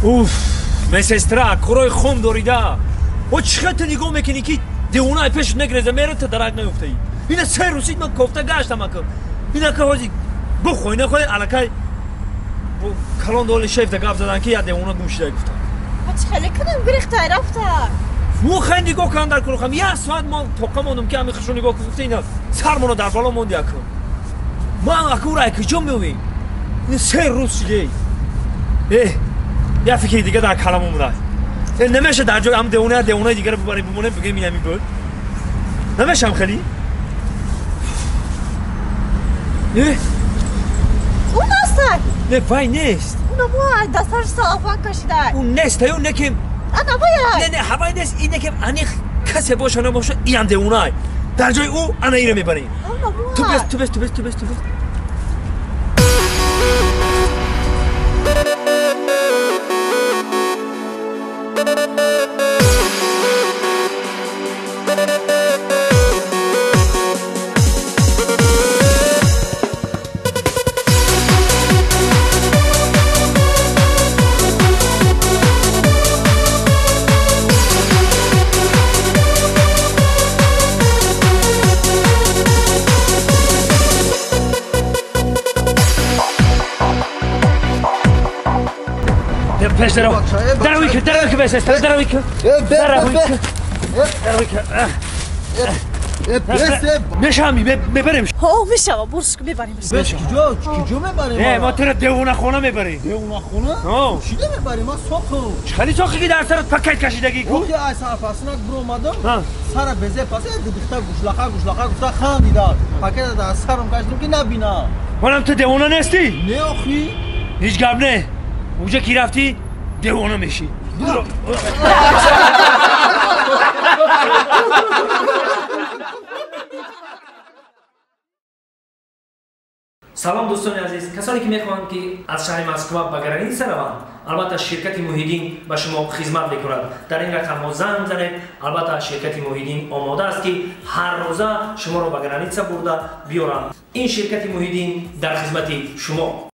Уф, медсестра, корои хом дорида. О чӣ хел ту нигоҳ мекунӣ ки девонаи пешат мегреза мера ту дарак наёфтаӣ. Ина се рӯзид ман кофта гаштам ака. Ина ка ҳози бухоҳӣ нахоҳӣ аллакай калон доли шефта гап задан ки я девона гум шуда гуфтам. Чӣ хеле кунам гирифта рафта. Мо хеле нигоҳ кардам дар кулохам. Як соат мо тоқа мондум ки ҳамин хушро нигоҳ гуфта ина сармона дар бало монди ака. Ман ака ура куҷо меовем? Ин се рӯз шудей. Э, як фикри дига дар калам омадааст. Намеша дар ҷои ҳам девона девонаи дигаро бибарем бимонем бигӯем ин ҳамин буд. Намешам хеле? Э? Он аст. Не, вай нест. Он мо дасташ салафан кашида. Он нест, аю не ки ана вай. Не, не, ҳавай нест, ин не ки аниқ касе боша набоша, ин ҳам девонай. Дар ҷои ӯ ана иро мебарем. Ту бес, ту бес, ту бес, ту бес, ту бес. Пеш даро. Даро ки, даро ки бес, даро ки. Даро ки. Даро ки. Мешами, мебарем. Ҳо, мешава, бурш мебарем. Беш куҷо? Куҷо мебарем? Не, мо туро девонахона мебарем. Девонахона? Ҳо. Чӣ мебарем? Ма соқам. Чӣ хеле соқи ки дар сарат пакет кашидагӣ ку? Охи ай сарфасинак биромадам. Сара безе пас дихта гушлақа гушлақа гуфта хандида. Пакета дар сарам кашидам ки набинам. Манам ту девона нестӣ? Не охи. Ҳеҷ гап не. Уҷа ки рафтӣ девона мешӣ. Салом дӯстони азиз, касоне ки мехоҳанд ки аз шаҳри Москва ба граница раванд, албатта ширкати Муҳиддин ба шумо хизмат мекунад. Дар ин рақамҳо занг занед, албатта ширкати Муҳиддин омода аст ки ҳар рӯза шуморо ба граница бурда биёранд. Ин ширкати Муҳиддин дар хизмати шумо.